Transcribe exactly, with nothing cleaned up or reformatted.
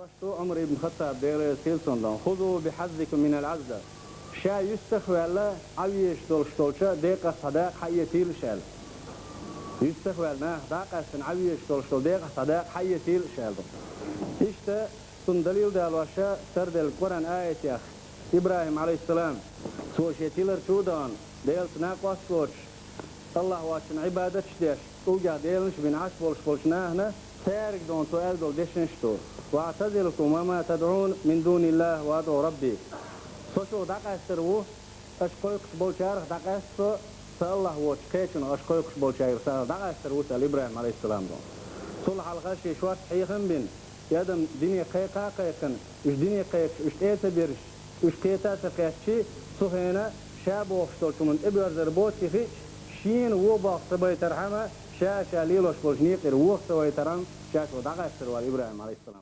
Шу Ӏумар ибн Хаттаб, Дела реза хилва цунна, дон: «Хузу бихьаззикум минал Ӏизза». Ша юьстах а ваьлла, Ӏа везаш долуш долчу декъах цхьа дакъа хьаэцийла ша аьлла. Юьстах а ваьлла, наха дӀа а къаьстина, Ӏа везаш долуш долу декъах цхьа дакъа хьаэцийла ша аьлла. Иштта цунна далил далош, тарделла Къуръан аятех, ИбрахӀим, Ӏалайхиссалам, цо шен тилар чу а дахана, Делаца накъост а лоцуш, АллахӀ воцчунна Ӏибадаташ а деш, цул тӀаьхьа деланаш а бина Ӏаш болуш болчу нахана, цаьрга дон цо аьлла долу дешнаш ду: «ВаӀтазилукум ва ма тадӀуна мин дуниллахӀи ва адӀу Рабби». Со шух дӀакъаьстар ву, аша кхойкхуш болчарах дӀакъаьста со, сан АллахӀ воцчу кхечунах аша кхойкхуш болчаьрга сан дӀакъаьстар ву, аьлла ИбрахӀим, Ӏалайхиссалам, дон. Цул хьалха шен шортта хьехам а бина, и адам дине кхайкха а кхайкхина, уьш дине кхайкхаш, уьш тӀе а ца берш, уьш кхета а ца кхаьччи, цу хенахь ша бохуш долчу хӀуманна тӀебоьрзар боций хиъча, шена вон болх ца байтархьама, ша а ша лелош болчу некъера вон ца байтархьама, ша шух дӀакъаьстар ву, аьлла ИбрахӀим, Ӏалайхиссалам.